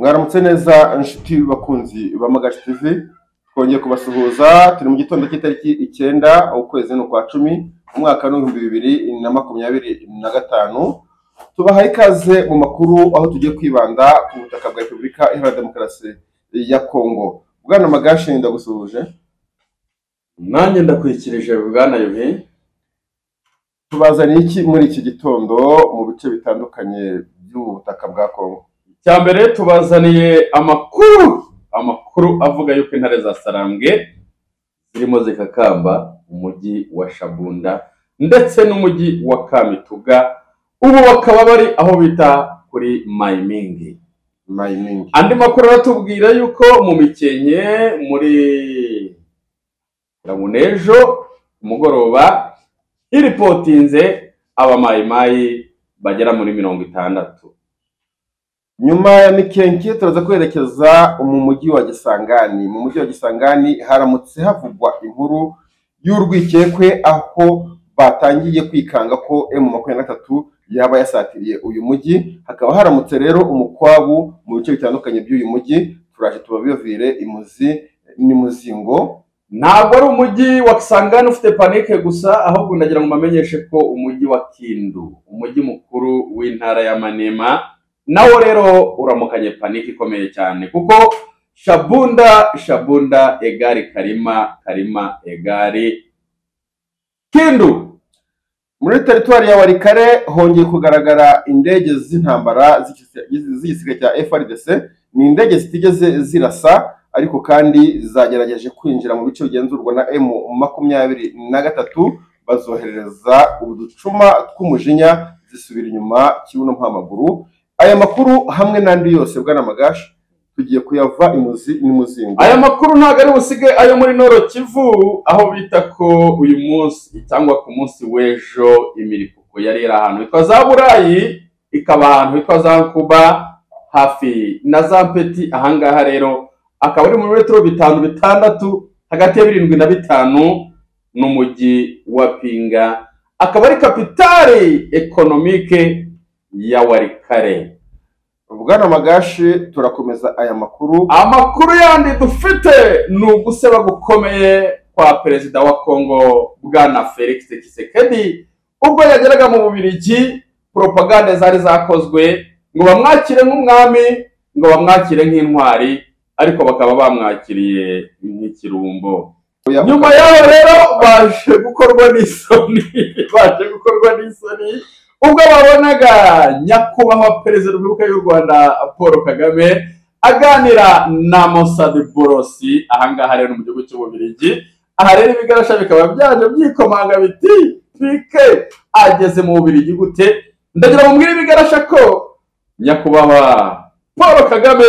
Mwaramutse neza inshuti bakunzi ba Magashi TV, twongeye kubasuhuza. Turi mu gitondo cy'itariki 9 ukwezi n'ukwa 10 umwaka w'2025. Tubahaye ikaze mu makuru aho tugiye kwibanda ku butaka bwa Repubulika Iharanira Demokarasi ya Kongo. Bwana Magashi, ndagusuhuje. Nanjye ndakwikirije bwana Yuhi. Tubazaniye iki muri iki gitondo mu bice bitandukanye by'ubu butaka bwa Kongo? Icya mbere, tubazaniye amakuru avuga yuko intare za Sarambwe zirimo zikakamba umujyi wa Shabunda ndetse n'umujyi wa Kamituga, ubu bakaba bari aho bita kuri Mayimingi. Mayimingi. Andi makuru aratubwira yuko mu Mikenke muri Ramunejo mugoroba iripotinze abamayimayi bagera muri 60. Nyuma ya Mikenke turaza kwerekeza mu mujyi wa Gisangani. Mu mujyi wa Gisangani haramutse havugwa inkuru y'urwikekwe aho batangiye kwikanga ko M23 yaba yasatiriye uyu mujyi. Hakaba haramutse rero umukwabu mu bice bitandukanye by'uyu mujyi. Turaje tubabivire imuzi n'imuzingo. Ntabwo ari umujyi wa Kisangani ufite panike gusa, ahubwo ndagira ngo mbamenyeshe ko umujyi wa Kindu, umujyi mukuru w'intara ya Manema, nawo rero uramukanye panike ikomeye cyane, kuko Shabunda Shabunda egari Karima Karima egari Kindu. Muri teritwari ya Walikale hongeye kugaragara indege z'intambara z'igisirikare cya FARDC. Ni indege zitigeze zirasa, ariko kandi zagerageje kwinjira mu bice bigenzurwa na M23, bazoherereza uducuma tw'umujinya zisubira inyuma kibuno mpamaguru. Aya makuru hamwe n'andi yose bwana Magashi tugiye kuyava imuzi n'imuzingo. Aya makuru ntabwo ari busige ayo muri Nord Kivu, aho bita ko uyu munsi cyangwa ku munsi w'ejo imiripuko yari iri ahantu hitwa za Burayi, ikaba ahantu hitwa za Nkuba hafi na za Mpeti. Ahangaha rero akaba ari mu metero 5 6 hagati ya 7 na 5 n'umujyi wa Pinga, akaba ari kapitale ekonomike ya Walikale. Bwana Magashi, turakomeza aya makuru. Amakuru yandi dufite ni uguseba gukomeye kwa perezida wa Kongo bwana Felix Tshisekedi ubwo yageraga mu Bubiligi. Propagande zari zakozwe ngo bamwakire nk'umwami, ngo bamwakire nk'intwari, ariko bakaba bamwakiriye nk'ikirumbo. Nyuma yaho rero baje gukorwa n'isoni ubwo babonaga nyakubahwa perezida wa Repubulika y'u Rwanda Paul Kagame aganira na Mossad Borosi ahangaha rero mu gihugu cy'Ububiligi. Aha rero ibigarasha bikaba byaje byikomanga biti pike ageze mu Bubiligi gute? Ndagira mubwire ibigarasha ko nyakubahwa Paul Kagame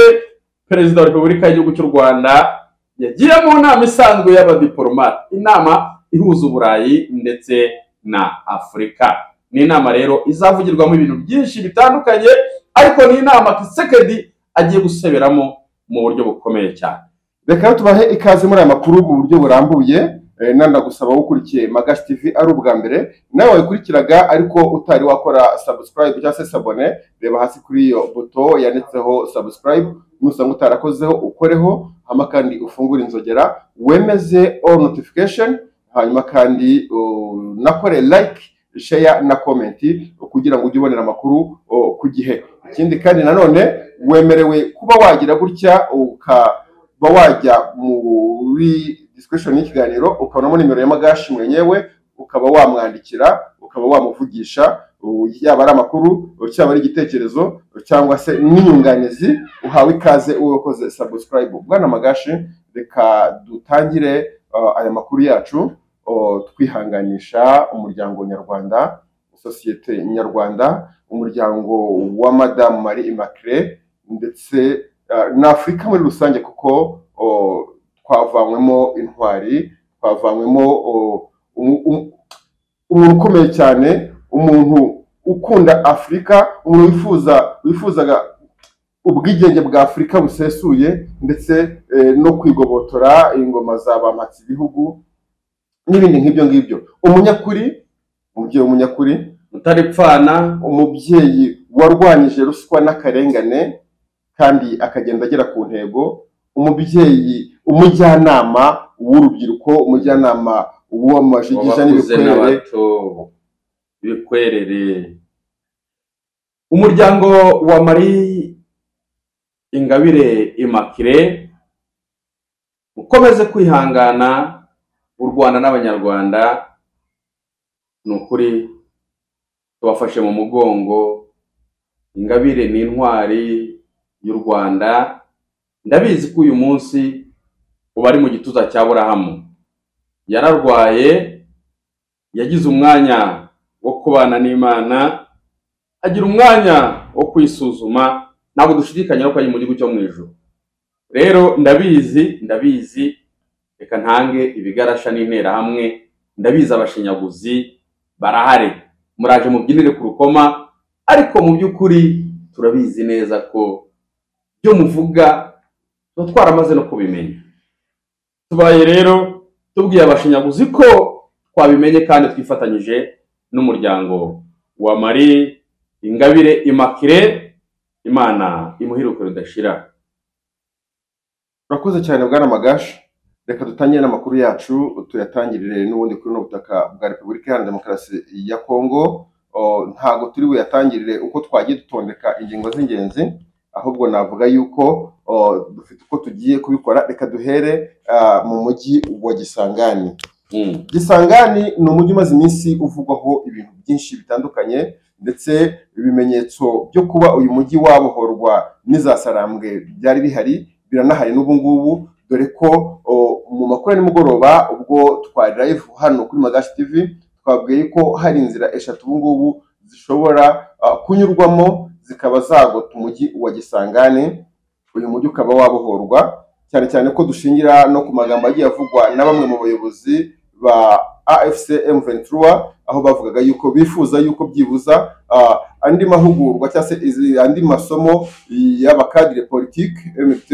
perezida wa Repubulika y'igihugu cy'u Rwanda yagiye mu nama isanzwe y'abadiplomate, inama ihuza Uburayi ndetse na Afurika. Ni inama rero izavugirwamo ibintu byinshi bitandukanye, ariko ni inama Tshisekedi agiye guseberamo mu buryo bukomeye cyane. Reka tubahe ikaze muri aya makuru mu buryo burambuye. Nandagusaba ukurikiye Magashi TV ari ubwa mbere, nawe wayikurikiraga ariko utari wakora subscribe cyangwa se sabone, reba hasi kuri iyo buto yanditseho subscribe, nusanga utarakozeho ukoreho, hama kandi ufungure inzogera wemeze all notification, hanyuma kandi unakore like, share na comment kugira ngo ujye ubonera amakuru ku gihe. Ikindi kandi nanone wemerewe kuba wagira gutya ukaba wajya muri description y'ikiganiro ukabonamo nimero ya Magashi mwenyewe, ukaba wamwandikira, ukaba wamuvugisha, yaba ari amakuru cyangwa ari igitekerezo cyangwa se n'inyunganizi. Uhawe ikaze uwo wakoze subscribe. Bwana Magashi, reka dutangire aya makuru yacu twihanganisha umuryango nyarwanda, sosiyete nyarwanda, umuryango wa Madame Marie Immaculée ndetse na Afurika muri rusange, kuko twavanywemo intwari, twavanywemo umuntu ukomeye cyane, umuntu ukunda Afurika, umuntu wifuzaga ubwigenge bwa Afurika busesuye ndetse no kwigobotora ingoma za bampatse ibihugu n'ibindi nk'ibyo ngibyo. Umunyakuri, umubyeyi w'umunyakuri utaripfana, umubyeyi warwanyije ruswa n'akarengane. kandi akagenda agera ku ntego, umubyeyi, umujyanama w'urubyiruko, umujyanama w'amajigija n'ibikwerere, ibikwerere. Umuryango wa Marie Ingabire Immaculée ukomeze kwihangana. U Rwanda n'Abanyarwanda ni ukuri tubafashe mu mugongo. Ingabire ni intwari y'u Rwanda, ndabizi ko uyu munsi uba ari mu gituza cya Burahamu. Yararwaye, yagize umwanya wo kubana n'Imana, agira umwanya wo kwisuzuma, ntabwo dushidikanya ko ari mu gihugu cyo mu ijuru. Rero ndabizi, reka ntange ibigarasha n'interahamwe, ndabizi abashinyaguzi barahari, muraje mubyinire ku rukoma, ariko mu by'ukuri turabizi neza ko byo muvuga tuba twaramaze no kubimenya. Tubaye rero tubwiye abashinyaguzi ko twabimenye kandi twifatanyije n'umuryango wa Marie Ingabire Immaculée, Imana imuhiruko ridashira. Urakoze cyane bwana Magashi. Reka dutangire n'amakuru yacu, tuyatangirire n'ubundi kuri buno butaka bwa Repubulika Iharanira Demokarasi ya Kongo. Ntago turi buyatangirire uko twagiye dutondeka ingingo z'ingenzi, ahubwo navuga yuko dufite uko tugiye kubikora. Reka duhere mu mujyi wa Gisangani. Gisangani ni umujyi umaze iminsi uvugwaho ibintu byinshi bitandukanye, ndetse ibimenyetso byo kuba uyu mujyi wabohorwa n'izasarambwe byari bihari, biranahari n'ubu ngubu, dore ko mu makuru ya nimugoroba ubwo twari live hano kuri Magashi TV twabwiye ko hari inzira eshatu ubu ngubu zishobora kunyurwamo zikaba zagota umujyi wa Gisangani, uyu mujyi ukaba wabohorwa, cyane cyane ko dushingira no ku magambo agiye avugwa na bamwe mu bayobozi ba AFC M23, aho bavugaga yuko bifuza yuko byibuza andi mahugurwa cyangwa se andi masomo y'abakadire politique MT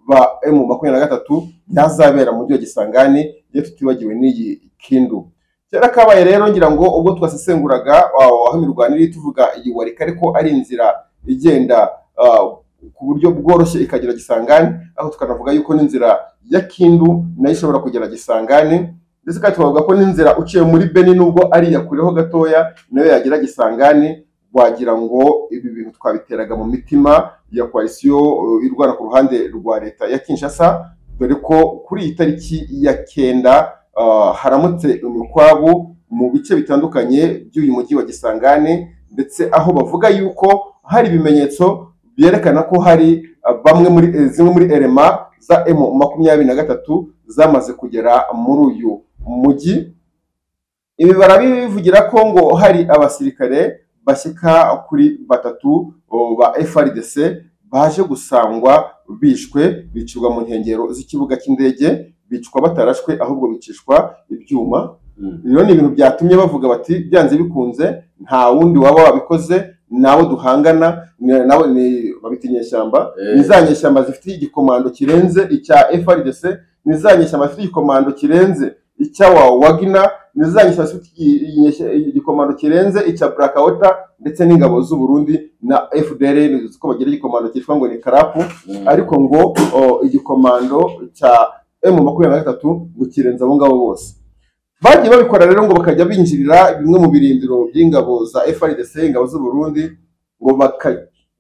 ba M23 yazabera mu mujyi wa Gisangani, iyo tutibagiwe n'iyi Kindu. Kera kabaye rero ngira ngo ubwo twasesenguraga aho imirwanire tuvuga iyi Warika, ariko ari inzira igenda ku buryo bworoshye ikagera Gisangani, aho tukanavuga yuko n'inzira ya Kindu nayo ishobora kugera Gisangani, ndetse kandi tukavuga ko n'inzira uciye muri Beni nubwo ari yakureho gatoya nayo yagera Gisangani. Wagira ngo ibi bintu twabiteraga mu mitima ya koalisiyo irwana ku ruhande rwa leta ya Kinshasa, dore ko kuri iyi tariki ya 9 haramutse imikwabu mu bice bitandukanye by'uyu mujyi wa Gisangani, ndetse aho bavuga yuko hari ibimenyetso byerekana ko hari bamwe muri zimwe muri elema za M23 zamaze kugera muri uyu mujyi. Ibi barabivugira ko ngo hari abasirikare bashyika kuri 3 ba FARDC baje gusangwa bishwe, bicirwa mu nkengero z'ikibuga cy'indege, bicwa batarashwe ahubwo bicishwa ibyuma. Rero ni ibintu byatumye bavuga bati byanze bikunze nta wundi waba wabikoze, nabo duhangana nabo ni babita inyeshyamba, ni za nyeshyamba zifite igikomando kirenze icya FARDC, ni za nyeshyamba zifite igikomando kirenze icya Wagner, ni za nyeshyamba zifite igikomando kirenze icya Blackout, ndetse n'ingabo z'u Burundi na FDLR ko bagira igikomando cyitwa ngo ni Karapu, ariko ngo igikomando cya M23 ngo kirenze abo ngabo bose. Bagiye babikora rero ngo bakajya binjirira bimwe mu birindiro by'ingabo za FARDC, ingabo z'u Burundi, ngo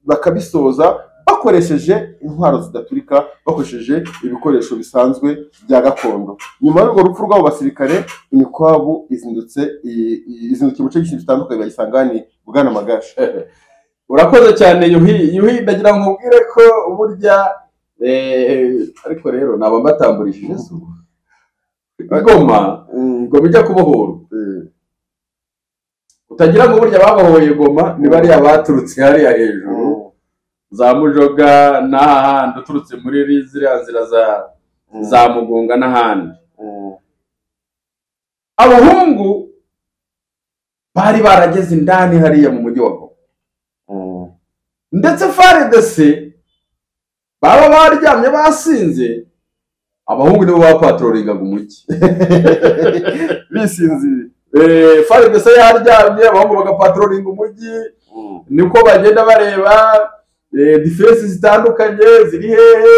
bakabisoza bakoresheje intwaro zidaturika, bakoresheje ibikoresho bisanzwe bya gakondo. Nyuma y'urwo rupfu rw'abo basirikare, imikwabu izindutse mu bice byinshi bitandukanye bya Gisangani. Bwana Magashi, urakoze cyane Yuhi. Yuhi, ndagira ngo nkubwire ko burya ariko rero naba mbatamburishije se Goma, Goma ijya kubohorwa, utagira ngo burya babohoye Goma ni bariya baturutse hariya hejuru za Mujoga n'ahandi, uturutse muri ziriya nzira za Mugunga n'ahandi. Abahungu bari barageze indani hariya mu mujyi wa Goma, ndetse FARDC baba baryamye basinze, abahungu nibo bapatrolingaga umujyi bisinziriye. FARDC yaryamye, abahungu bagapatrolinga umujyi, niko bagenda bareba Defense zitandukanye ziri hehe,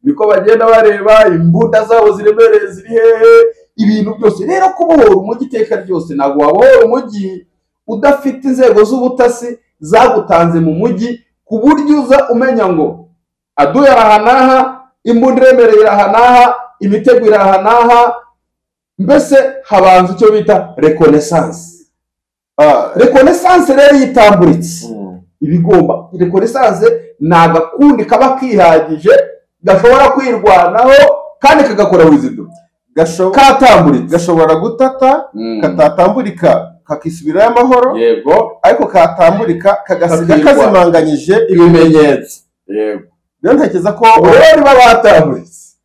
niko bagenda bareba imbunda zabo ziremereye ziri hehe, ibintu byose. Rero kubohora umujyi iteka ryose ntabwo wabohora umujyi udafite inzego z'ubutasi zagutanze mu mujyi, ku buryo uza umenya ngo aduye araha n'aha, imbunda iremereye iraha n'aha, imitego iraha n'aha. Mbese habanza icyo bita reconnaissance. Reconnaissance rero yitamburitse ibigomba. Reconnaissance ni agakundi kaba kihagije gashobora kwirwanaho kandi kagakora wizido katamburitse, gashobora gutata, katatambulika kakisubirayo amahoro. Yego. Ariko katambulika kagasiga kazimanganyije ibimenyetso. Yego. Rero ntekereza ko rero niba batamburitse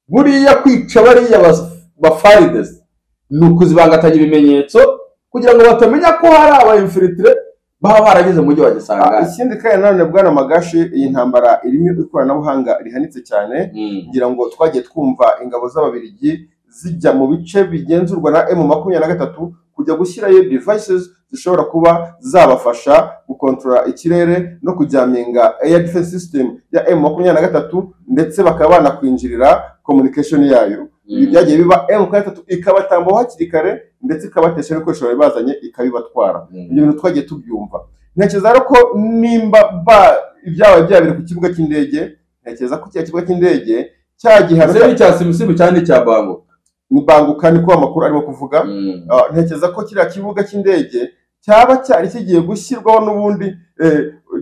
buriya kwica bariya bafarides ni ukuzibangatanya ibimenyetso kugira ngo batamenya ko hari aba infiltré baba barageze mu mujyi wa Gisangani. Ikindi kandi nanone bwana Magashi, iyi ntambara irimo ikoranabuhanga rihanitse cyane. Ngira ngo twagiye twumva ingabo z'Ababiligi zijya mu bice bigenzurwa na M23 kujya gushyirayo devices zishobora kuba zabafasha gukontorora ikirere no kujyaminga air defense system ya M23, ndetse bakaba banakwinjirira communication yayo. Ibi byagiye biba, M23 ikabatambaho hakiri kare ndetse ikabatesha ibikoresho bari bazanye ikabibatwara. Ibyo bintu twagiye tubyumva. Ntekereza rero ko nimba ibyabaye byabiri ku kibuga cy'indege, ntekereza ko kiriya kibuga cy'indege cyagihano cya simusimu cyane cya Banguka, ni Banguka niko amakuru arimo kuvuga. Ntekereza ko kiriya kibuga cy'indege cyaba cyari kigiye gushyirwaho n'ubundi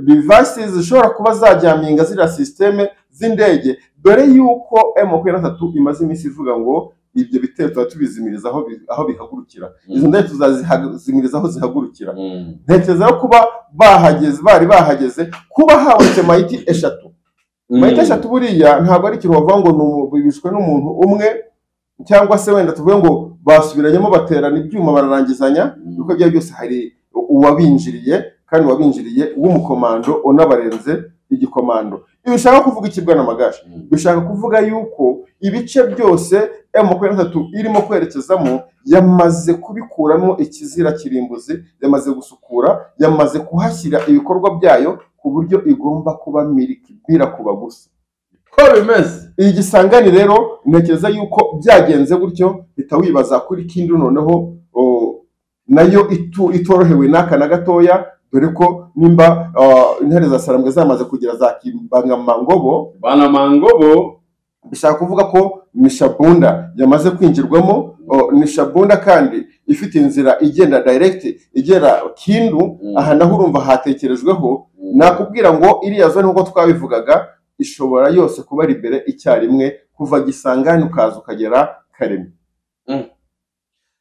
devices zishobora kuba zajyaminga ziriya systeme z'indege, dore yuko M23 imaze iminsi ivuga ngo ibyo bitero tuba tubizimiriza aho bihagurukira, izo ndege tuzazimiriza aho zihagurukira. Ntekereza ko kuba bahageze, bari bahageze, kuba habonetse mayiti eshatu. Mayiti eshatu buriya ntabwo ari ikintu bavuga ngo bishwe n'umuntu umwe, cyangwa se wenda tuvuge ngo basubiranyemo baterana ibyuma bararangizanya, kuko ibyo byose hari uwabinjiriye, kandi uwabinjiriye w'umukomando unabarenze igikomando. Ibi bishaka kuvuga iki bwana Magashi? Bishaka kuvuga yuko ibice byose M23 irimo kwerekezamo yamaze kubikuramo ikizira kirimbuzi, yamaze gusukura, yamaze kuhashyira ibikorwa byayo ku buryo igomba kuba mirikibira kuba gusa. Ko bimeze iyi Gisangani rero ntekereza yuko byagenze gutyo, bitawibaza kuri Kindu noneho nayo itorohewe n'aka na gatoya, dore ko nimba intare za Sarambwe zamaze kugira za Kibangamangobo, Banamangobo, bishaka kuvuga ko ni Shabunda yamaze kwinjirwamo. Ni Shabunda kandi ifite inzira igenda direct igera Kindu. Aha naho urumva hatekerejweho. Nakubwira ngo iriya zone nkuko twabivugaga ishobora yose kuba libere icyarimwe, kuva Gisangani ukaza ukagera Karemi.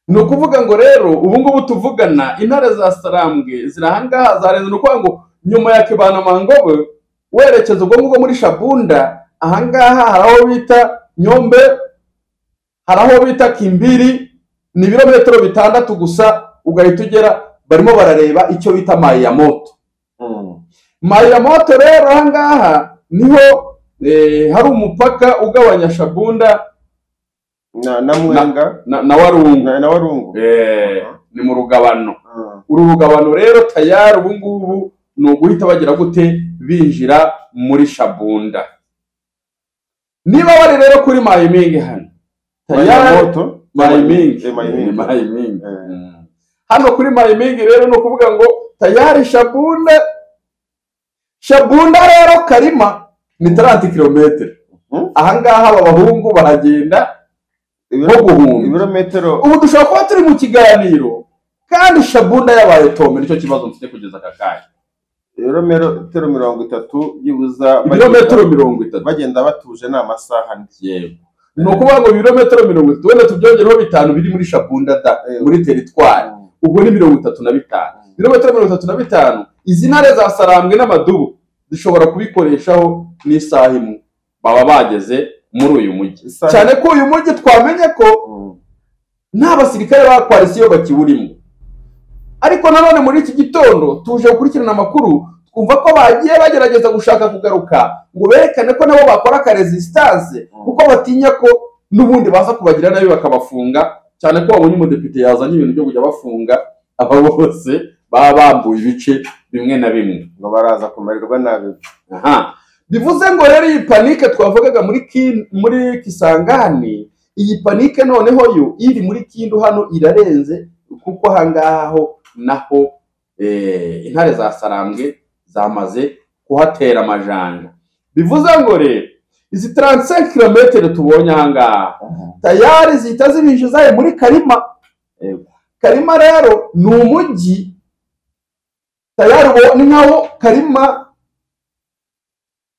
Ni ukuvuga ngo rero ubu ngubu tuvugana intare za Sarambwe zirahangaha zarenze. Ni ukuvuga ngo nyuma ya Kibanamangobo werekeza ubwo ngubwo muri Shabunda, ahangaha hari aho bita Nyombe, hari aho bita Kimbiri, ni ibirometero 6 gusa ugahita ugera. Barimo barareba icyo bita Mayamoto. Mayamoto rero ahangaha niho hari umupaka ugabanya Shabunda na Mwenga na Warungu, na Warungu. Ni mu rugabano. Uru rugabano rero tayari ubu ngubu ni uguhita bagira gute binjira muri Shabunda. Niba bari rero kuri Mayimingi hano tayari Mayimingi hano kuri Mayimingi rero ni ukuvuga ngo tayari Shabunda. Shabunda rero Karima ni 30 kilometero. Ahangaha aba bahungu baragenda nko guhunga ibirometero. Ubu dushobora kuba turi mu kiganiro kandi Shabunda yabaye tome, nicyo kibazo mfite kugeza aka kanya. Ibirometero 30 byibuza, ibirometero 30 bagenda batuje ni amasaha ane. Yego. Ni ukuvuga ngo ibirometero 30 wenda tubyongereho 5 biri muri Shabunda da muri teritwari, ubwo ni 35. Ibirometero 35 izi ntare za Sarambwe n'amadubu zishobora kubikoreshaho n'isaha imwe baba bageze muri uyu mujyi. Cyane ko uyu mujyi twamenye ko nta basirikare ba koalisiyo bakiwurimo. Ariko nanone muri iki gitondo tuje gukurikirana amakuru, twumva ko bagiye bagerageza gushaka kugaruka ngo berekane ko nabo bakora ka resistance, kuko batinya ko n'ubundi baza kubagira nabi bakabafunga, cyane ko babonye umudepite yazanye ibintu byo kujya bafunga aba bose baba bambuye ibice bimwe na bimwe, ngo baraza kumererwa nabi. Aha bivuze ngo rero iyi panique twavugaga muri Kisangani, iyi panique noneho yo iri muri Kindu hano irarenze, kuko ahangaha ho naho intare za Sarambwe zamaze kuhatera amajanja. Bivuze ngo rero izi 35 km tubonye ahangaha tayari zihita zibinjiza muri Karima. Karima rero ni umujyi tayari ni nkaho Karima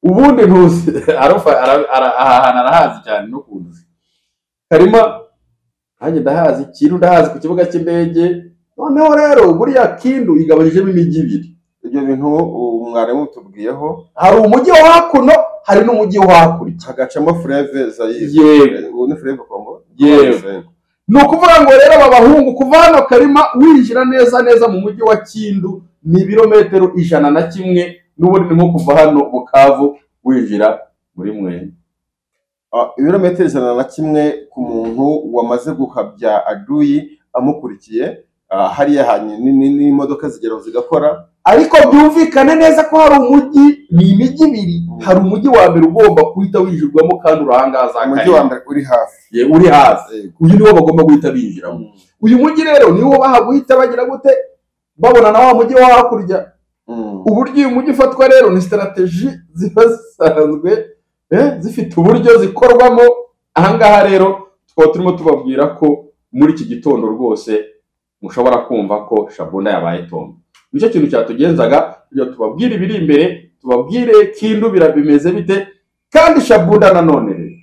ubundi ntuzi ahantu arahazi cyane no kunzi Karima nanjye ndahazi, Kindu ndahazi ku kibuga cy'indege. Noneho rero buriya Kindu igabanyijemo imijyi ibiri. Ibyo bintu mwarimu mutubwiyeho, hari umujyi wo hakuno, hari n'umujyi wo hakurya, hagacamo Fleuve Zaire. Yego, ni Fleuve Congo. Yego. Ni ukuvuga ngo rero aba bahungu kuva hano Karima winjira neza neza mu mujyi wa Kindu ni ibirometero 101, n'ubundi ni nko kuva hano Bukavu winjira muri Mwenga. Ibirometero 101 ku muntu wamaze guhabya aduyi amukurikiye hariya hanye n'imodoka zigeraho zigakora. Ariko byumvikane neza ko hari umujyi, ni imijyi ibiri, hari umujyi wa mbere ugomba guhita winjirwamo kandi urahangaza, umujyi wa mbere uri hafi, uri hafi, uyu niwo bagomba guhita binjiramo. Uyu mujyi rero niwo baha guhita bagira gute, babona na wa mujyi wo hakurya. Uburyo uyu mujyi ufatwa rero ni strategy ziba zisanzwe zifite uburyo zikorwamo. Ahangaha rero tukaba turimo tubabwira ko muri iki gitondo rwose mushobora kumva ko Shabunda yabaye tombe. Nicyo kintu cyatugenzaga kugira tubabwire ibiri imbere, tubabwire Kindu bimeze bite, kandi Shabunda nanone rero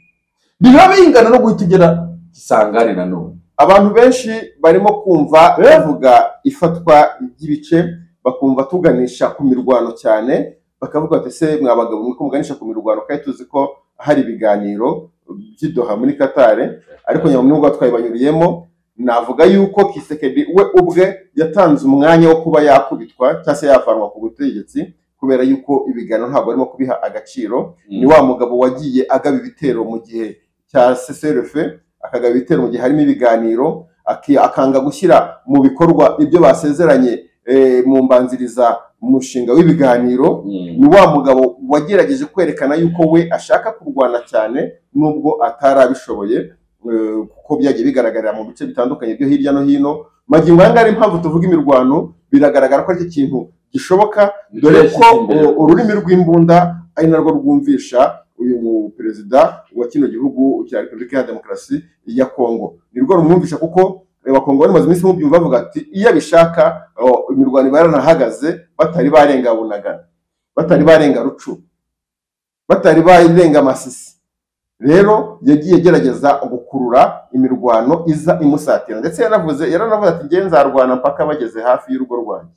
biba bingana no guhita ugera Kisangani nanone. Abantu benshi barimo kumva bavuga ifatwa ry'ibice, bakumva tuganisha ku mirwano cyane, bakavuga ati se mwabagabo mwe ko muganisha ku mirwano kandi tuzi ko hari ibiganiro by'idoha muri Qatar, ariko nyamunwa twayibanyuriyemo. Navuga yuko Kisekedi we ubwe yatanze umwanya wo kuba yakubitwa cyangwa se yavanwa ku butegetsi, kubera yuko ibiganiro ntabwo arimo kubiha agaciro. Ni wa mugabo wagiye agaba ibitero mu gihe cya CCRF, akagaba ibitero mu gihe harimo ibiganiro, akanga gushyira mu bikorwa ibyo basezeranye mu mbanziriza umushinga w'ibiganiro. Ni wa mugabo wagerageje kwerekana yuko we ashaka kurwana cyane nubwo atarabishoboye, kuko byagiye bigaragarira mu bice bitandukanye byo hirya no hino. Magingo aya ngaya impamvu tuvuga imirwano, biragaragara ko ari ikintu gishoboka, dore ko ururimi rw'imbunda ari narwo rwumvisha uyu mu perezida wa kino gihugu cya Repubulika ya Demokarasi ya Kongo. Nirwo rumwumvisha, kuko abakongo bari maze iminsi mubyumva bavuga ati iyo abishaka imirwano iba yaranahagaze, batari barenga Bunagana, batari barenga Rucu, batari barenga Masisi. Rero yagiye gerageza gukurura imirwano iza imusatira, ndetse yaranavuze ati ngiye nzarwana mpaka bageze hafi y'urugo rwanjye.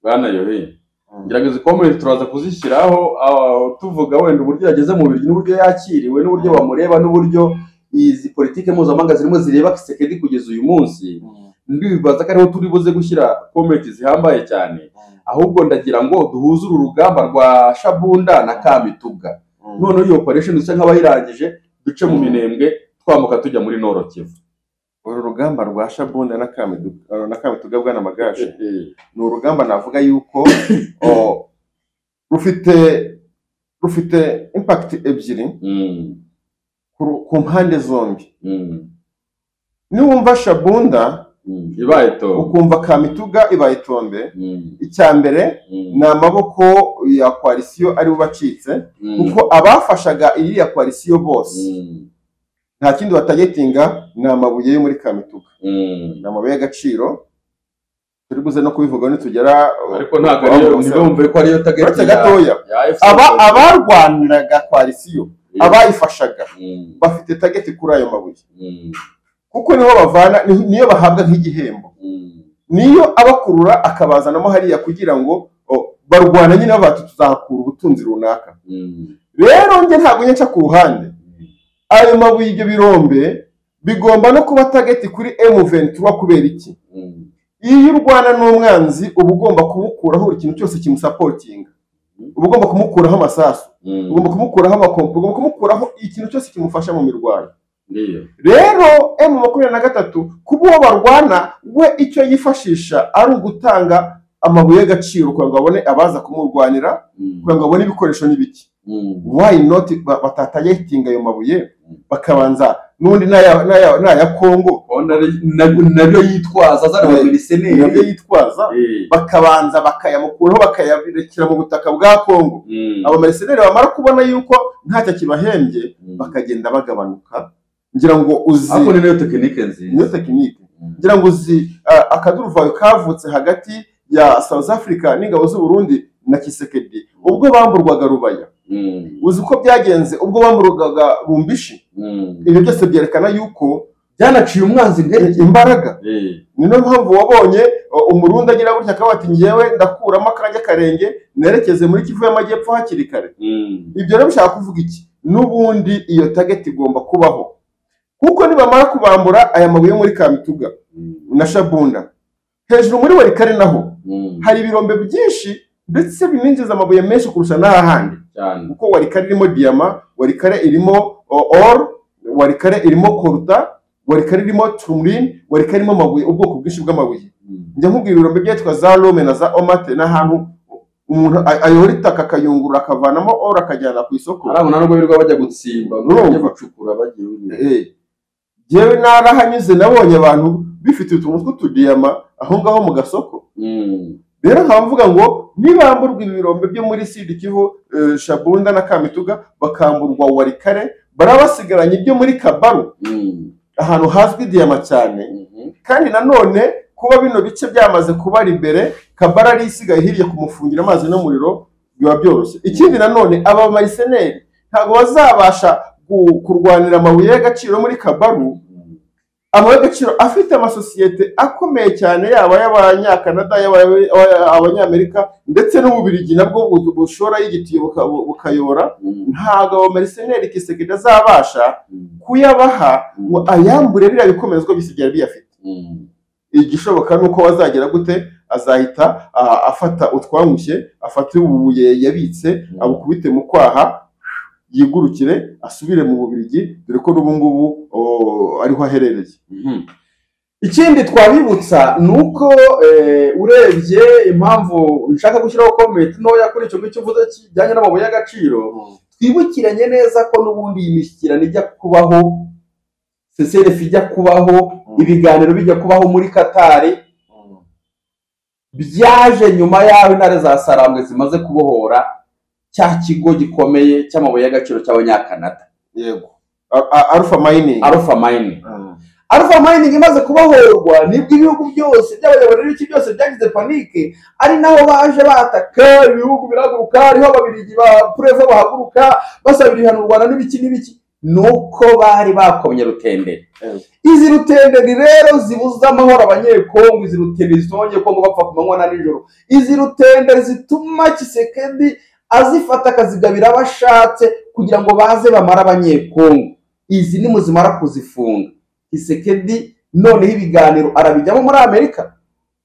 Bwana Yohe, ngira comment turaza kuzishyiraho tuvuga wenda uburyo yageze mu Bubiligi n'uburyo yakiriwe n'uburyo bamureba n'uburyo izi politike mpuzamahanga zirimo zireba Kisekedi kugeza uyu munsi. Ndibaza ko ariho turi buze gushyira comment zihambaye cyane, ahubwo ndagira ngo duhuze uru rugamba rwa Shabunda na Kamituga. Noneho iyo operation dusa nk'abayirangije, duce mu Minembwe twambuka tujya muri Nord Kivu. Uru rugamba rwa Shabunda na Kamituga bwana Magashi ni urugamba navuga yuko rufite impact ebyiri ku mpande zombi. Niwumva Shabunda ibaye tombe, ukumva Kamituga ibaye tombe, icya mbere ni amaboko ya koalisiyo ari bubacitse, kuko abafashaga iriya koalisiyo bose nta kindi batagetinga ni amabuye yo muri Kamituga, ni amabuye y'agaciro. Turi buze no kubivuga nitugera, ariko ntabwo ariyo ntibumve ko ariyo target gatoya. Abarwaniraga koalisiyo, abayifashaga bafite target kuri ayo mabuye, kuko niho bavana, niyo bahabwa nk'igihembo, niyo abakurura akabazanamo hariya kugira ngo barwana nyine bati tuzahakura ubutunzi runaka. Rero nge ntabwo nca ku ruhande, ayo mabuye ibyo birombe bigomba no kuba target kuri M23. Kubera iki? Iyo urwana n'umwanzi uba ugomba kumukuraho buri kintu cyose kimusapotinga, uba ugomba kumukuraho amasasu, ugomba kumukuraho amakompo, ugomba kumukuraho ikintu cyose kimufasha mu mirwano. Rero M23 kuba uwo barwana we icyo yifashisha ari ugutanga amabuye y'agaciro kugira ngo abone abaza kumurwanira, kugira ngo abone ibikoresho n'ibiki. Why not batatayetinga ayo mabuye bakabanza n'undi n'aya Kongo nabyo yitwaza azana abamerceneri, nabyo yitwaza bakabanza bakayamukuraho bakayarekera mu butaka bwa Kongo. Abamerceneri bamara kubona yuko ntacyo kibahembye bakagenda bagabanuka. Ngira ngo uzi ako ni nayo tekinike nziza, niyo tekinike. Ngira ngo uzi akaduruvayo kavutse hagati ya South Africa n'ingabo z'u Burundi na Kisekedi ubwo bamburwaga Rubaya. Uzi uko byagenze ubwo bamburwaga Rumbishi. Ibyo byose byerekana yuko byanaciye umwanzi intege imbaraga. Ni no mpamvu wabonye Umurundi agira gutya akaba ati ngewe ndakuramo akajya karenge nerekeze muri Kivu y'Amajyepfo hakiri kare. Ibyo rero bishaka kuvuga iki? N'ubundi iyo target igomba kubaho, kuko nibamara kubambura aya mabuye muri Kamituga na Shabunda hejuru muri Walikare naho hari ibirombe byinshi ndetse bininjiza amabuye menshi kurusha n'ahandi, kuko Walikare irimo diyama, Walikare irimo or, Walikare irimo koruta, Walikare irimo tumrin, Walikare irimo amabuye, ubwoko bwinshi bw'amabuye. Njya nkubwira ibirombe byitwa za Rome na za Omate n'ahantu umuntu ayora itaka akayungurura akavanamo or akajyana ku isoko. Arabona nubwo birirwa bajya gutsimba, bajya gucukura bagiye. Jewe narahanyuze nabonye abantu bifite utuntu tw'utudiyama aho ngaho mu gasoko. Rero nkaba mvuga ngo nibamburwa ibirombe byo muri Sud Kivu, Shabunda na Kamituga, bakamburwa Walikare, barabasigaranye ibyo muri Kabaru ahantu hazwi diyama cyane. Kandi nanone kuba bino bice byamaze kuba imbere, Kabara ari isigaye hirya kumufungira amazi n'umuriro biba byoroshye. Ikindi nanone aba mercenaires ntabwo bazabasha kurwanira amabuye y'agaciro muri Kabaru. Amabuye y'agaciro afite amasosiyete akomeye cyane, yaba y'abanyakanada, yaba abanyamerika ndetse n'Ububirigi nabwo bushora y'igitiyo bukayora. Ntabwo abo mercenaires Kisekedi azabasha kuyabaha ngo ayambure biriya bikomezwa bisigara biyafite. Igishoboka nuko bazagera gute, azahita afata utwangushye, afate ubuye yabitse abukubite mu kwaha, yigurukire asubire mu Bubiligi, dore ko n'ubu ngubu ariho aherereye. Ikindi twabibutsa nuko urebye impamvu nshaka gushyiraho comment ntoya kuri icyo ngicyo uvuze kijyanye n'amabuye y'agaciro, twibukiranye neza ko n'ubundi iyi mishyikirano ijya kubaho, CCRF ijya kubaho, ibiganiro bijya kubaho muri Katari, byaje nyuma y'aho intare za Sarambwe zimaze kubohora cya kigo gikomeye cy'amabuye y'agaciro cy'abanyakanada. Yego, Alpha Mining. Alpha Mining. Alpha Mining imaze kubohorwa nibwo ibihugu byose by'abayobora n'ibiki byose byagize panike, ari naho baje bataka ibihugu biraguruka, ariho Ababiligi ba Preva bahaguruka basabira ibihano u Rwanda n'ibiki n'ibiki, nuko bari bakomye rutenderi. Izi rutenderi rero zibuza amahoro abanyekongo, izi rutenderi zituma abanyekongo bapfa ku manywa na nijoro, izi rutenderi zituma Kisekedi azifata akazigabira abashatse kugira ngo baze bamara abanyekongo. Izi ni muzimara kuzifunga, Kisekedi noneho ibiganiro arabijyamo muri Amerika,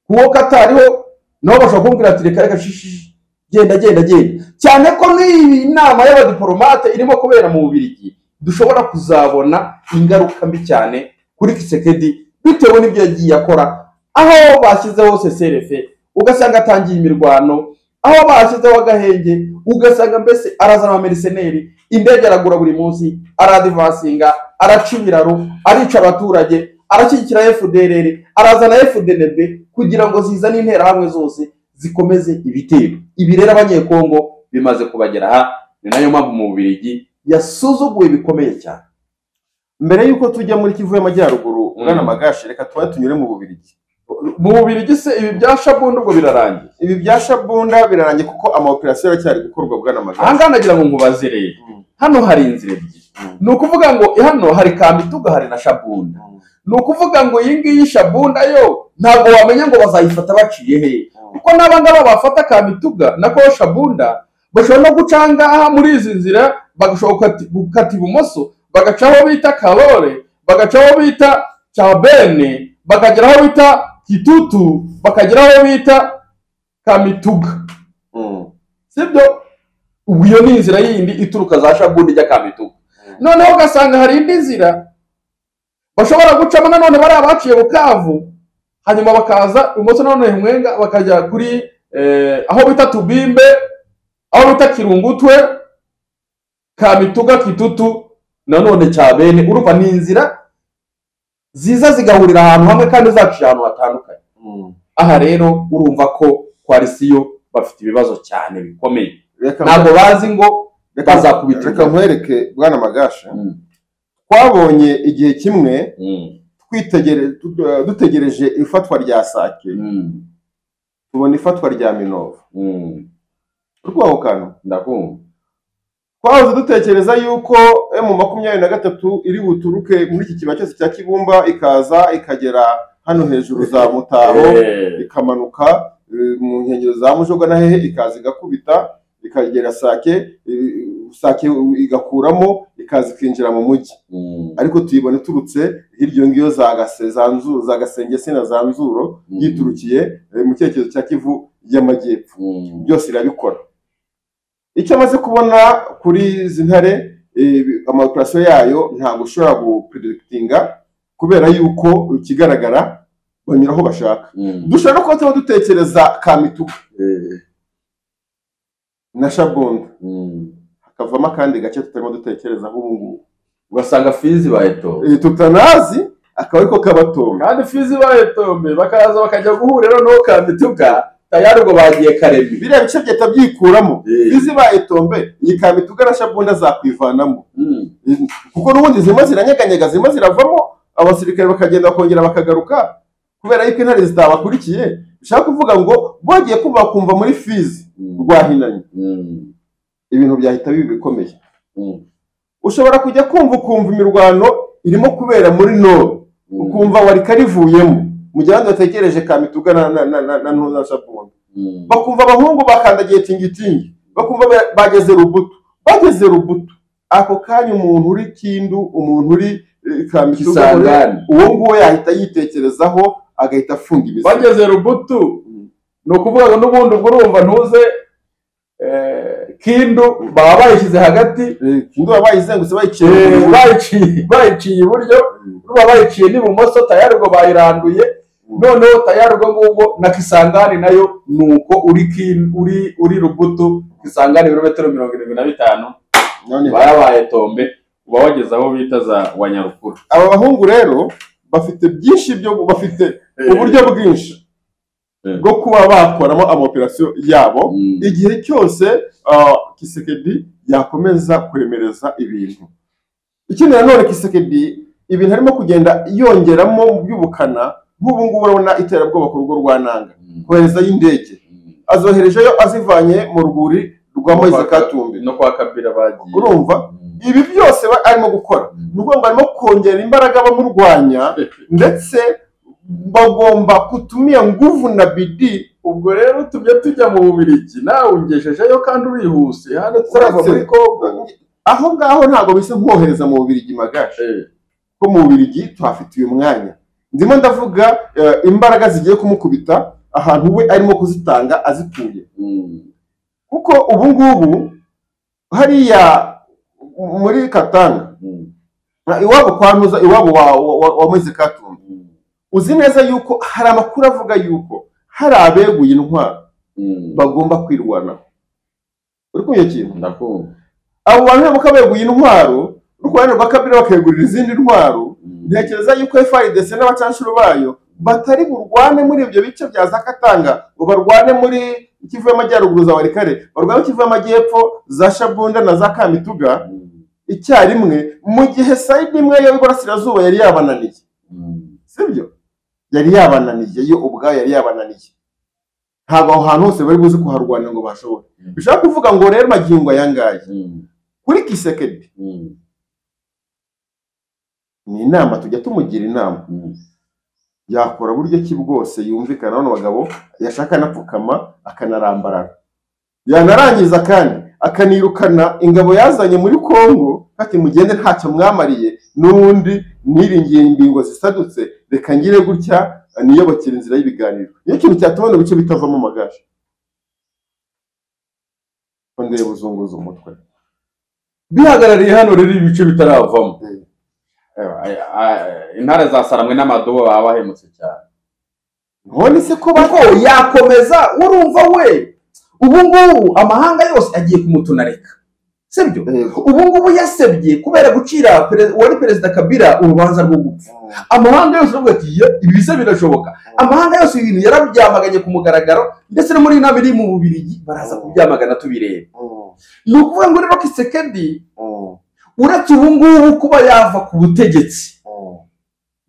kuko Katariho nabo bashobora kumubwira ati reka reka shishi genda genda genda, cyane ko n'iyi nama y'abadiplomate irimo kubera mu Bubiligi dushobora kuzabona ingaruka mbi cyane kuri Kisekedi bitewe n'ibyo yagiye akora, aho bashyizeho CCRF ugasanga atangiye imirwano, aho bashyizeho agahenge ugasanga mbese arazana abamerceneri, indege aragura buri munsi, aradivansinga, araca ibiraro, arica abaturage, arashyigikira FDLR, arazana FDNB kugira ngo zizane interahamwe zose zikomeze ibitero. Ibi rero abanyekongo bimaze kubagera aha, ni nayo mpamvu mu Bubiligi yasuzuguye bikomeye cyane. Mbere yuko tujya muri Kivu y'Amajyaruguru, Bwana Magashi, reka tuba tunyure mu Bubiligi. Mu Bubiligi se ibi bya Shabunda ubwo birarangiye? Ibi bya Shabunda birarangiye kuko ama operation aracyari gukorwa, Bwana Magashi. Aha ngaha nagira ngo nkubaze rero, hano hari inzira ebyiri. Ni ukuvuga ngo hano hari Kamituga hari na Shabunda. Ni ukuvuga ngo iyi ngiyi Shabunda yo ntabwo wamenya ngo bazayifata baciye he, kuko n'aba ngaba bafata Kamituga nako Shabunda bashobora no guca ngaha muri izi nzira, bagashobora gukata ibumoso, bagaca aho bita Karore, bagaca aho bita Cyabene, bakagera aho bita Kitutu, bakagera aho bita Kamituga. Sibyo? Ubu iyo ni inzira yindi ituruka za Shabunda ijya Kamituga. Noneho ugasanga hari indi nzira bashobora gucamo nanone bari abaciye Bukavu, Hanyuma bakaza ibumoso nanone Mwenga, bakajya kuri aho bita Tubimbe, aho bita Kirungutwe, Kamituga, Kitutu, nanone Cyabene. Urumva ni inzira ziza zigahurira ahantu hamwe kandi zaciye ahantu hatandukanye. Aha rero urumva ko koalisiyo bafite ibibazo cyane bikomeye, ntabwo bazi ngo bazakubita. Reka nkwereke bwana Magasha, twabonye igihe kimwe dutegereje ifatwa rya Sake, tubona ifatwa rya Minova. Urwaho kantu ndakumva. Twahoze dutekereza yuko M23 iri buturuke muri iki kibaya cyose cya Kibumba, ikaza ikagera hano hejuru za Mutaho, ikamanuka mu nkengero za Mujoga na hehe, ikaza igakubita ikagera Sake, Sake igakuramo ikaza ikinjira mu mujyi. Ariko tuyibona iturutse hirya ngiyo za Gase, za Nzuro, za Gasengese na za Nzuro, yiturukiye mu cyerekezo cya Kivu y'Amajyepfo. Byose irabikora. Icyo amaze kubona kuri izi ntare, amaoperasiyo yayo ntabwo ushobora gupredictinga, kubera yuko ikigaragara banyura aho bashaka. Dushobora no kuba turimo dutekereza Kamituga na Shabunda, hakavamo akandi gace tutarimo dutekereza ubu ngubu, ugasanga Fizi bayetombe tutanazi, akaba ariko kabatombe. Kandi Fizi bayetombe bakaza bakajya guhurira no Kamituga, tayari ubwo bagiye Karemi, biriya bice byahita byikuramo. Fizi bayetombe, iyi Kamituga na Shabunda zakwivanamo, kuko n'ubundi zirimo ziranyeganyega, zirimo ziravamo, abasirikare bakagenda bakongera bakagaruka, kubera yuko intare zitabakurikiye. Bishaka kuvuga ngo bagiye kumva bakumva muri Fizi rwahinanye, ibintu byahita biba bikomeye. Ushobora kujya kumva ukumva imirwano irimo kubera muri Nord, ukumva Warikare ivuyemo, mu gihe abandi bategereje Kamituga na Ntuza Shabunda, bakumva abahungu bakandagiye tingitingi, bakumva bageze Rubutu, bageze Rubutu ako kanya umuntu uri Kindu, umuntu uri Kamituga, uwo nguwo yahita yitekerezaho agahita afunga imizi. Bageze Rubutu ni ukuvuga ngo n'ubundi ubwo urumva ntuze Kindu baba bayishyize hagati, Kindu baba bayizengutse, bayiciye iburyo, baba bayiciye n'ibumoso, tayari ubwo bayiranduye. Noneho tayari ubwo ngubwo na Kisangani nayo nuko uri uri Rubutu, Kisangani ibirometero 75, bayabaye tombe, uba wageze aho bita za Wanyarukuru. Aba bahungu rero bafite byinshi byo bafite uburyo bwinshi bwo kuba bakoramo amaoperasiyo yabo igihe cyose Kisekedi yakomeza kuremereza ibintu. Ikindi nanone Kisekedi ibintu arimo kugenda yongeramo by'ubukana, nk'ubu ngubu urabona iterabwoba ku rugo rwa Nanga, koherezayo indege, azoherejeyo azivanye mu rwuri rwa Moise Katumbi no kwa Kabila bagiye. Urumva ibi byose arimo gukora ni ukuvuga ngo arimo kongera imbaraga bamurwanya, ndetse bagomba kutumia nguvu na bidii. Ubwo rero tubye tujya mu Bubiligi, nawe ungejejeyo kandi urihuse hano tuzava muri Kongo. Aho ngaho ntabwo bisa nkohereza mu Bubiligi Magasha, ko mu Bubiligi tuhafite uyu mwanya. Ndimo ndavuga imbaraga zigiye kumukubita ahantu we arimo kuzitanga azikuye, kuko ubu ngubu hariya muri Katanga iwabo kwa Ntuza, iwabo wa Moise Katumbi, uzi neza yuko hari amakuru avuga yuko hari abeguye intwaro bagomba kwirwanaho. Uri kumva ikintu? Ndakumva. Abo bantu bakabeguye intwaro, uruhande rwa Kabila bakegurira izindi ntwaro, ntekereza yuko FARDC n'abacanshuro bayo batari burwane muri ibyo bice bya Zakatanga, ngo barwane muri Kivu y'Amajyaruguru za Warikare, barwane Kivu y'Amajyepfo za Shabunda na za Kamituga icyarimwe, mu gihe side imwe y'Iburasirazuba yari yabananiye. Sibyo? Yari yabananiye, yo ubwayo yari yabananiye. Ntabwo aho hantu hose bari buze kuharwanira ngo bashobore. Bishaka kuvuga ngo rero magingo ayangaye kuri Kisekedi ni inama tujya tumugira inama, yakora buryo ki bwose yumvikana n'abo bagabo, yashaka anapfukama akanarambarara, yanarangiza kandi akanirukana ingabo yazanye muri Kongo, ati mugende ntacyo mwamariye, n'ubundi niringiye imbingo zisadutse, reka ngire gutya niyobokera inzira y'ibiganiro. Niyo kintu cyatuma ibice bitavamo Magasha. Ndeba uzunguza umutwe bihagarariye hano rero ibice bitaravamo. Intare za Saramwe n'amadobo baba bahemutse cyane. None se ko kuko yakomeza, urumva we ubu ngubu amahanga yose agiye kumutunarika, sibyo? Ubu ngubu yasebye kubera gucira uwari perezida Kabila urubanza rwo gupfa. Amahanga yose aravuga ati ibi se birashoboka. Amahanga yose ibintu yarabyamaganye ku mugaragaro, ndetse no muri iyi nama iri mu Bubiligi baraza kubyamagana tubireba. Ni ukuvuga ngo rero Kisekedi uretse ubu ngubu kuba yava ku butegetsi,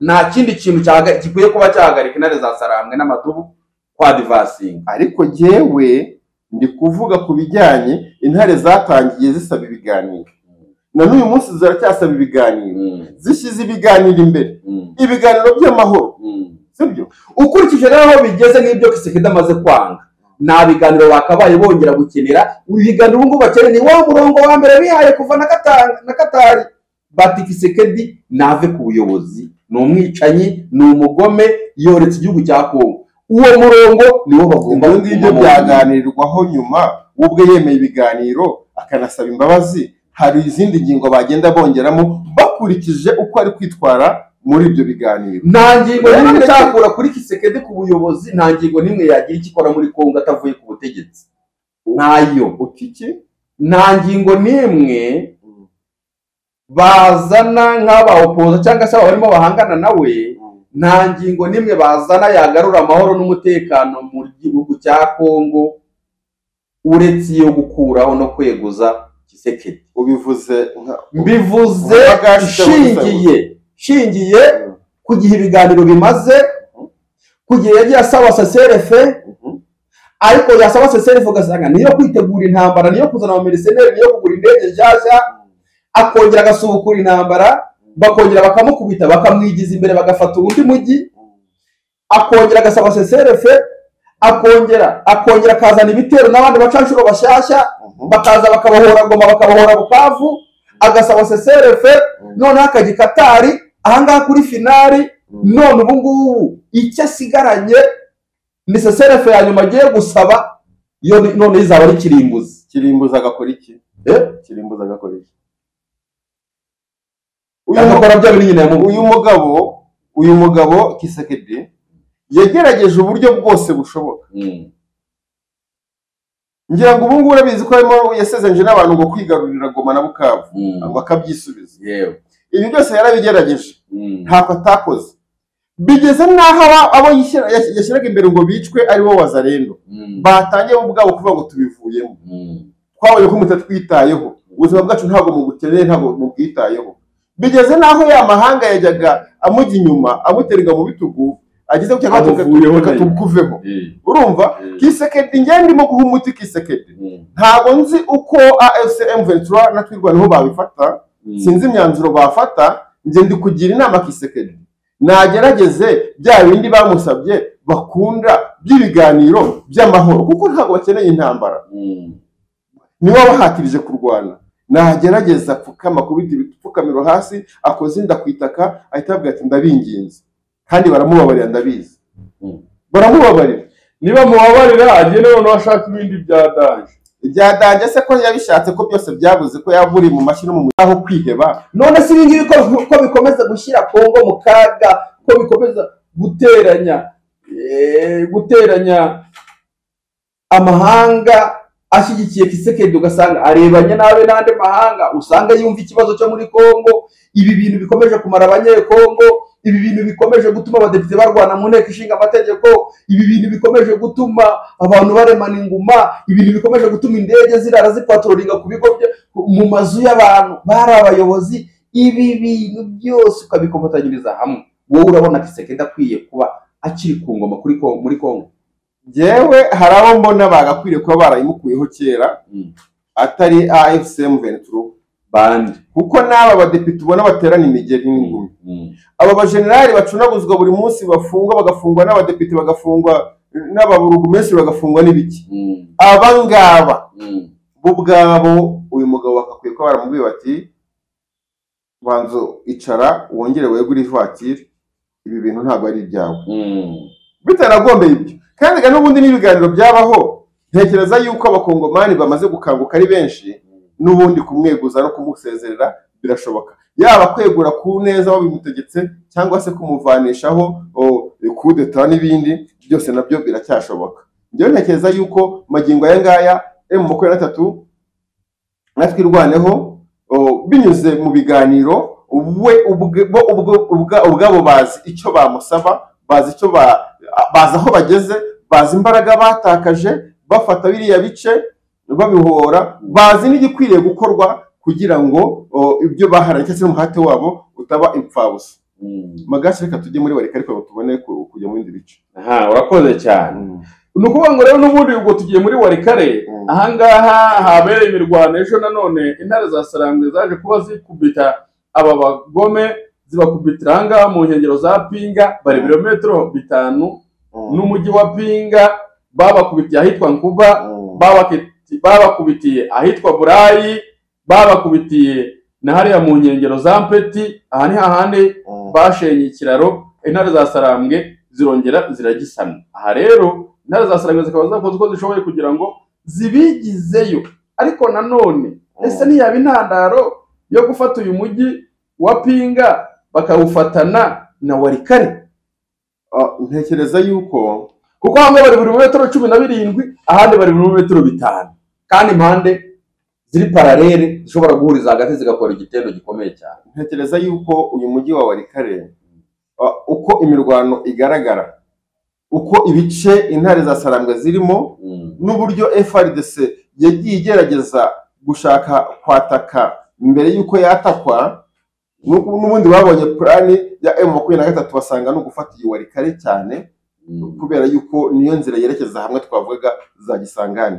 nta kindi kintu gikwiye kuba cyahagarika intare za Sarambwe n'amadubu kwa divasinga. Ariko jyewe ndi kuvuga ku bijyanye intare zatangiye zisaba ibiganiro, na n'uyu munsi ziracyasaba ibiganiro, zishyize ibiganiro imbere, ibiganiro by'amahoro, sibyo? Ukurikije rero aho bigeze n'ibyo Kisekedi amaze kwanga, nta biganiro bakabaye bongera gukenera. Ibiganiro ubu ngubu bakeneye ni wa murongo wa mbere bihaye kuva na Katari, bati Kisekedi nave ku buyobozi, ni umwicanyi, ni umugome, yoretse igihugu cya Kongo. Uwo murongo niwo bagomba. Ibyo ngibyo byaganirwaho nyuma, ubwe yemeye ibiganiro akanasaba imbabazi. Hari izindi ngingo bagenda bongeramo bakurikije uko ari kwitwara muri ibyo biganiro. Nta ngingo n'imwe icyakura kuri Kisekedi ku buyobozi, nta ngingo n'imwe yagira icyo ikora muri Kongo atavuye ku butegetsi, ntayo. Utiki Nta ngingo n'imwe bazana nk'abawopoza cyangwa se abarimo bahangana nawe, nta ngingo n'imwe bazana yagarura amahoro n'umutekano mu gihugu cya Kongo uretse iyo gukuraho no kweguza Kisekedi. Ubivuze mbivuze shingiye ku gihe ibiganiro bimaze, ku gihe yagiye asaba CCRF, ariko yasaba CCRF ugasanga niyo kwitegura intambara, niyo kuzana abameriseneri, niyo kugura indege nshyashya, akongera agasubukura intambara, bakongera bakamukubita bakamwigiza imbere bagafata undi mujyi, akongera agasaba CCRF, akongera akazana ibitero n'abandi bacanshuro bashyashya, bakaza bakabahora Goma, bakabahora Bukavu, agasaba CCRF, noneho akajya Katari ahangaha kuri finali. None ubu ngubu icyo asigaranye ni CCRF ya nyuma agiye gusaba, yo none izaba ari kirimbuzi. Kirimbuzi agakora iki? Kirimbuzi agakora iki? Uyu mugabo Kisekedi yagerageje uburyo bwose bushoboka. Ngira ngo ubu ngubu urabizi ko harimo yasezenje n'abantu ngo kwigarurira Goma na Bukavu, ngo akabyisubiza. Ibi byose yarabigerageje, ntako atakoze. Bigeze n'aho abo yashyiraga imbere ngo bicwe ari bo Wazalendo, batangiye bo ubwabo kuvuga ngo tubivuyemo, twabonye ko mutatwitayeho, ubuzima bwacu ntabwo mubukeneye, ntabwo mubwitayeho. Bigeze n'aho ya mahanga yajyaga amujya inyuma amuterega mu bitugu, ageze ku cyangwa tukuveho. Urumva Kisekedi, nge ndimo guha umuti Kisekedi, ntabwo nzi uko AFC M23 na Twirwaneho babifata, sinzi imyanzuro bafata. Nge ndi kugira inama Kisekedi nagerageze bya bindi bamusabye bakunda by'ibiganiro by'amahoro, kuko ntabwo bakeneye intambara, niwe wabahatirije kurwana. Nagerageza pfukama kubita ibipfukamiro hasi, akoze inda ku itaka, ahita avuga ati ndabinginze, kandi baramubabarira, ndabizi baramubabarira. Niba mubabarira agende noneho ashaka ibindi bya danje. Ibya danje se ko yabishatse, ko byose byabuze, ko yaburi mu mashyi no mu aho kwiheba. None se ibi ngibi ko bikomeza gushyira Kongo mu kaga, ko bikomeza guteranya amahanga ashyigikiye Kisekedi, ugasanga arebanye nabe n'andi mahanga, usanga yumva ikibazo cyo muri Kongo. Ibi bintu bikomeje kumara abanyekongo, ibi bintu bikomeje gutuma abadepite barwana mu nteko ishinga amategeko, ibi bintu bikomeje gutuma abantu baremana inguma, ibintu bikomeje gutuma indege zirara zipatrolinga ku bigo mu mazu y'abantu bari abayobozi. Ibi bintu byose ukabikomatanyiriza hamwe, wowe urabona Kisekedi akwiye kuba akiri ku ngoma muri Kongo? Jewe hari abo mbona bagakwiriye kuba barayimukuyeho kera, atari AFC M23 bandi, kuko n'aba badepite ubona baterana imigeri n'ingumi, aba bajenerali bacunaguzwa buri munsi, bafungwa bagafungwa n'abadepite, bagafungwa n'ababurugumesitiri, bagafungwa n'ibiki. Aba ngaba bo ubwabo uyu mugabo bakakwiye kuba baramubwiye bati banzo icara wongere wegure ivatiri, ibi bintu ntabwo ari ibyawe. Bitanagombeye ibyo kandi n'ubundi n'ibiganiro byabaho, ntekereza yuko abakongomani bamaze gukanguka ari benshi, n'ubundi kumweguza no kumusezerera birashoboka, yaba kwegura ku neza babimutegetse cyangwa se kumuvanishaho kudeta n'ibindi byose nabyo biracyashoboka. Njyewe ntekereza yuko magingo aya ngaya M23 natwe irwaneho binyuze mu biganiro, we ubwabo bazi icyo bamusaba, bazi icyo bazi aho bageze, bazi imbaraga batakaje bafata biriya bice babihora, bazi n'igikwiriye gukorwa kugira ngo ibyo baharanye cyangwa se n'umuhate wabo utaba impfabusa. Magashi, reka tujye muri Warikare ariko tubone kujya mu bindi bice. Aha, urakoze cyane. Ni ukuvuga ngo rero n'ubundi ubwo tugiye muri Warikare, ahangaha habereye imirwano ejo. Nanone intare za Sarambwe zaje kuba zikubita aba bagome, zibakubitira ahangaha mu nkengero za Pinga, bari ibirometero 5 n'umujyi wa Pinga. Babakubitiye ahitwa Nkuba, babakubitiye ahitwa Burayi, babakubitiye na hariya mu nkengero za Mpeti. Aha ni hahandi bashenye ikiraro, intare za Sarambwe zirongera ziragisana. Aha rero intare za Sarambwe zikaba zakoze uko zishoboye kugira ngo zibigizeyo, ariko nanone ese ntiyaba intandaro yo gufata uyu mujyi wa Pinga bakawufatana na Warikare? Ntekereza yuko kuko hamwe bari buri metero 17, ahandi bari buri metero 5, kandi impande ziri parallèle zishobora guhuriza hagati zigakora igitendo gikomeye cyane. Ntekereza yuko uyu mujyi wa Warikare, uko imirwano igaragara, uko ibice intare za Sarambwe zirimo, n'uburyo FARDC yagiye igerageza gushaka kwataka mbere yuko yatakwa, n'ubundi babonye plan ya M23 basanga no gufata iyi Warikare cyane, kubera yuko niyo nzira yerekeza hamwe twavugaga za Gisangani.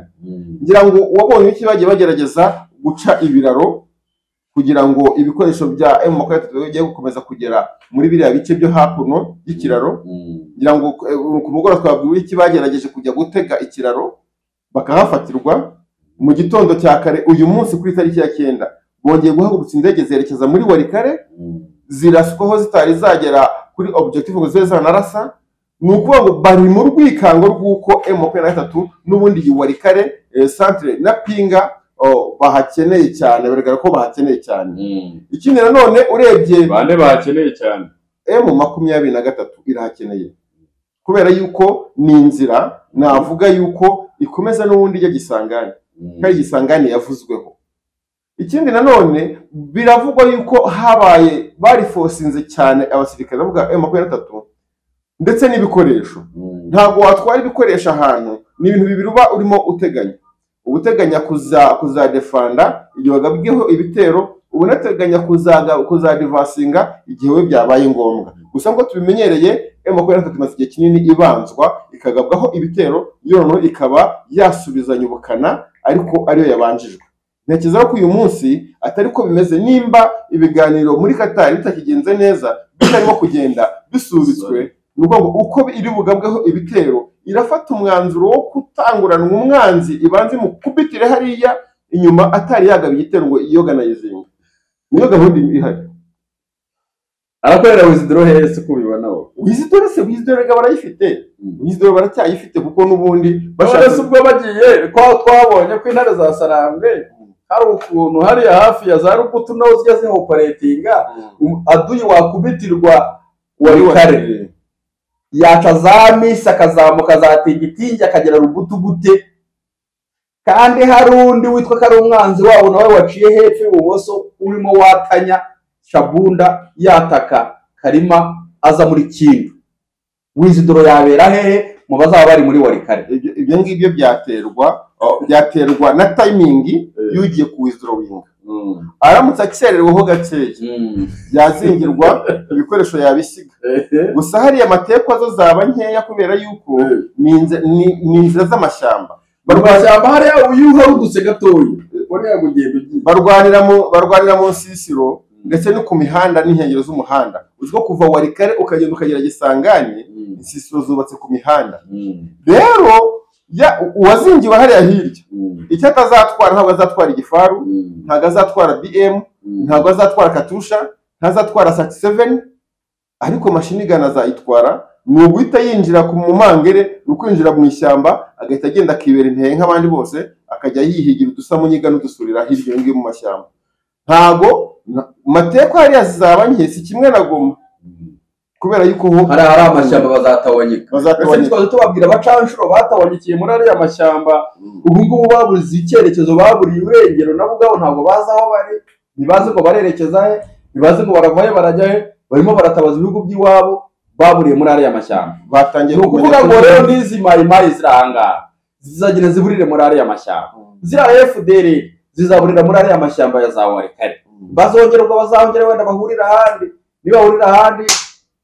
Ngira ngo wabonye iki bagiye bagerageza guca ibiraro kugira ngo ibikoresho bya M23 bigiye gukomeza kugera muri biriya bice byo hakuno y'ikiraro. Ngira ngo ku mugoroba twabwiwe iki bagerageje kujya gutega ikiraro bakahafatirwa. Mu gitondo cya kare uyu munsi kuri tariki ya 9 bongeye guhagurutsa indege zerekeza muri Warikare, ziraswaho zitari zagera kuri objective ngo zibe zanarasa. Ni ukuvuga ngo bari mu rwikango rw'uko M23 n'ubundi iyi Warikare centre na Pinga bahakeneye cyane, bigaragara ko bahakeneye cyane. Ikindi nanone urebye bande bahakeneye cyane, M23 irahakeneye kubera yuko ni inzira navuga yuko ikomeza n'ubundi ijya Gisangani, kandi Gisangani yavuzweho. Ikindi nanone biravugwa yuko habaye barifosinze cyane abasirikare bavuga M23 ndetse n'ibikoresho. Ntabwo watwara ibikoresho ahantu, ni ibintu bibiri uba urimo uteganya. Ubuteganya kuzadefanda igihe wagabweho ibitero, ubunateganya kuzadivasinga igihe we byabaye ngombwa. Gusa ngo tubimenyereye, M23 imaze igihe kinini ibanzwa ikagabwaho ibitero, noneho ikaba yasubizanya ubukana ariko ariyo yabanjijwe. Ntekereza ko uyu munsi atari ko bimeze. Nimba ibiganiro muri Qatar bitakigenze neza, bitarimo kugenda bisubitswe, ni ukuvuga ngo uko iri bugabweho ibitero irafata umwanzuro wo kutanguranwa umwanzi, ibanze mukubitire hariya inyuma atari yagaba igitero ngo iyoganizinga. Niyo gahunda ihari. Arakorera wizidoro hese uko ubibona wowe? Wizidoro se, wizidoro rega barayifite, wizidoro baracyayifite kuko n'ubundi bashaka. Ubwo bagiye ko twabonye ko intare za Sarambwe hari ukuntu hariya hafi ya za Rukutu naho zijya zihoparetinga, aduyi wakubitirwa Warikare yaca za misi akazamuka za Tingitingi akagera Rubutu gute, kandi hari undi witwa ko ari umwanzi wabo nawe waciye hepfo ibumoso urimo watanya Shabunda yataka Karima aza muri Kindu. Wizidoro yabera hehe mu bazaba bari muri Warikare? Ibyo ngibyo byaterwa na timing y'ugiye ku withdrawing. Aramutse akiserereweho gakeya yazingirwa ibikoresho yabisiga. Gusa hariya amatekwa zo zaba nkeya kubera yuko ni inzira z'amashyamba. Barwashyamba hariya uyu harudutse gatoya barwanira mu nsisiro ndetse no ku mihanda n'inkengero z'umuhanda. Uzi ko kuva Warikare ukagenda ukagera Gisangani, insisiro zubatse ku mihanda. Rero uwazingiwe hariya hirya, icyo atazatwara ntabwo azatwara igifaru, ntabwo azatwara BM, ntabwo azatwara Katusha, ntazatwara 37, ariko mashini gana azayitwara. Ni uguhita yinjira ku mumangere, ni ukwinjira mu ishyamba agahita agenda akibera inteye nk'abandi bose, akajya yihigira udusamunyiga n'udusurira hirya iyo ngiyo mu mashyamba. Ntago matekwa hariya zizaba nke, si kimwe na Goma. Kubera yuko ho Hari hari amashyamba, bazatawanyika. Bazatawanyika. Ese twaza tubabwira abacanshuro batawanyikiye muri ariya mashyamba, ubu ngubu babuze icyerekezo, baburiye irengero, nabo ubwabo ntabwo bazi aho bari, ntibazi ngo barerekeza he, ntibazi ngo barava he barajya he, barimo baratabaza ibihugu by'iwabo, baburiye muri ariya mashyamba. Batangiye Ni ukuvuga ngo rero n'izi mayimayi ziri aha ngaha zizagenda ziburire muri ariya mashyamba, ziriya FDL zizaburira muri ariya mashyamba ya za Walikale, bazongera ubwo bazongera wenda bahurira ahandi, nibahurira ahandi